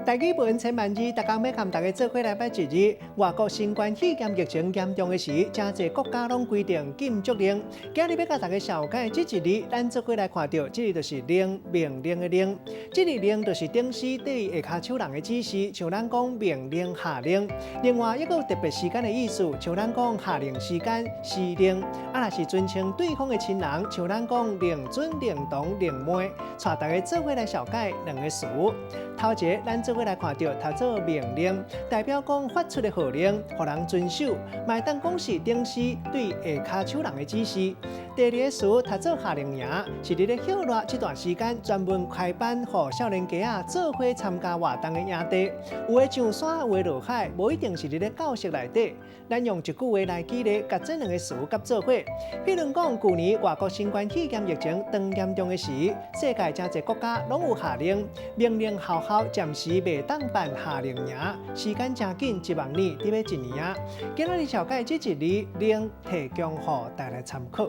台語文千萬字，逐工欲佮大家做伙來掰一字。外國新冠肺炎疫情嚴重的時，誠濟國家攏規定禁足令。今日欲共大家紹介這一字，咱做伙來看著，這个就是令，命令的令。這个令就是頂司對下跤手人的指示，像咱講命令下令。另外，猶閣有特別時間的意思，像咱講下令時間、時令。啊，若是尊稱對方的親人，像咱講令尊、令堂、令妹。帶大家做伙來紹介兩個詞。頭一个，咱做伙來看著，讀做命令，代表講發出的號令，予人遵守，嘛會當講是頂司對下跤手人的指示。第二個詞讀做夏令營，是佇咧歇熱這段時間專門開辦予少年家仔做伙參加活動的營地。有的上山，有的落海，無一定是佇咧教室內底。咱用一句話來舉例，共這兩個詞結做伙。譬如講，舊年外國新冠肺炎疫情當嚴重的時，世界誠濟國家攏有下令，命令學校暫時袂當辦夏令營，時間誠緊，一萬年佇欲一年啊！今仔日紹介這一字令，提供予大家參考。